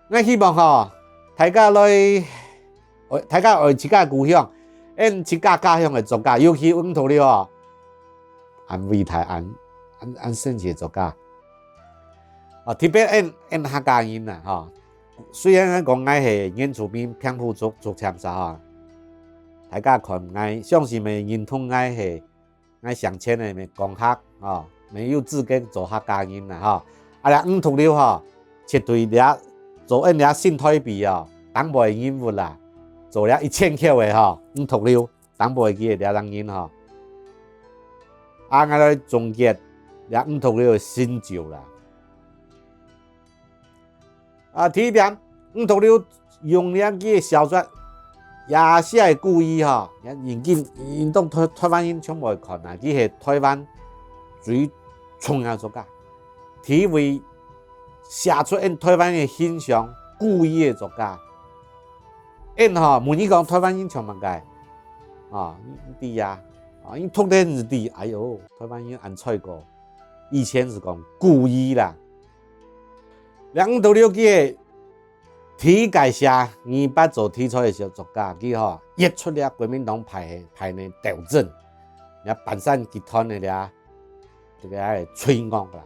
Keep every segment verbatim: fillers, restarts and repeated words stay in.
𠊎希望吼，大家來，大家愛自家故鄉，𫣆自家家鄉个作家，尤其吳濁流吼，恁偉大，恁，恁，恁神奇个作家。啊，特別𫣆，𫣆客家人啊，吼，雖然講𠊎係原住民平埔族竹塹社吼，大家看𠊎，相信乜認同𠊎係 𠊎上前个乜講客，吼，乜有資格做客家人啦，吼。啊，這吳濁流吼，絕對這做𫣆這新臺幣哦，擔保个人物啦，做這一千箍个吼，吳濁流擔保个佢个這種人吼。啊，𠊎來總結這吳濁流个成就啦。 啊，第一點，吳濁流用這个小說也寫个故意吼，也引進，引動臺，臺灣人全部來看啊，佢係臺灣最重要个作家。第一位寫出𫣆臺灣个形象、故意个作家。𫣆吼，問你講臺灣人像麼个？啊，你，你知啊？啊，你讀了你知，哎喲，臺灣人恁衰過。以前係講故意啦。 這吳濁流佢个第一个寫二二八做題材个小作家，佢吼，躍出了國民黨派，派个鬥爭，這半山集團个這，這个罪惡啦。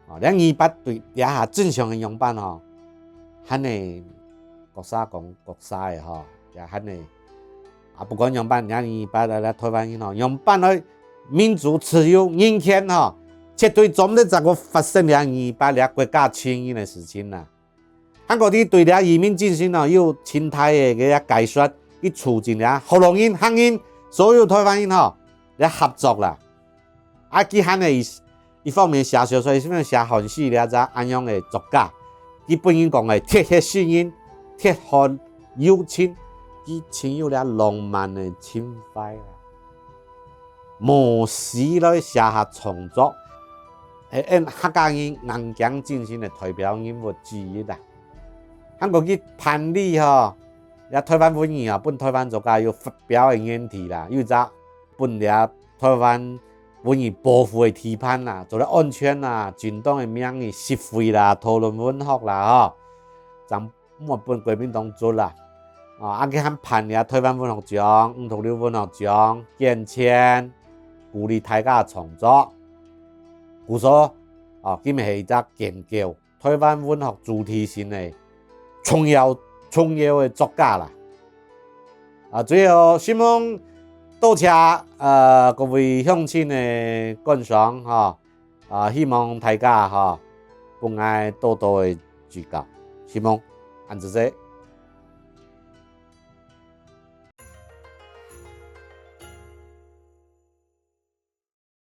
哦，這二二八對這下正常个樣般吼，還係各儕講各儕个吼，也還係 啊，不管仰般，𠊎二二八來，來臺灣人吼，仰般來民主、自由、人權吼，絕對做毋得再過發生這二二八這國家情形个事情啦。還過佢對這人民精神吼，有盡大个个解說，佢促進這學老人、客人、所有臺灣人吼，這合作啦。 啊，佢還係一，一方面寫小說，一方面寫漢詩這隻恁樣个作家。佢本人講个鐵血詩人，鐵漢柔情，佢盡有這浪漫个情懷啊。無私來寫下創作，係𫣆客家人硬頸精神个代表人物之一啊。還過佢辦理吼，這臺灣文藝啊，分臺灣作家有發表个園地啦，有一隻 分這臺灣文藝保護个地盤啦，做得安全啦，正當个名義實惠啦，討論文學啦吼，正毋會分國民黨捉啦。啊，啊，佢還辦這臺灣文學獎、吳濁流文學獎、捐錢，鼓勵大家創作。故所，啊，佢乜係一隻建構 臺灣文學主體性个重要，重要个作家啦。啊，最後，承蒙多謝，呃，各位鄉親个觀賞吼，啊，希望大家吼，分𠊎多多个指教，承蒙，恁仔細。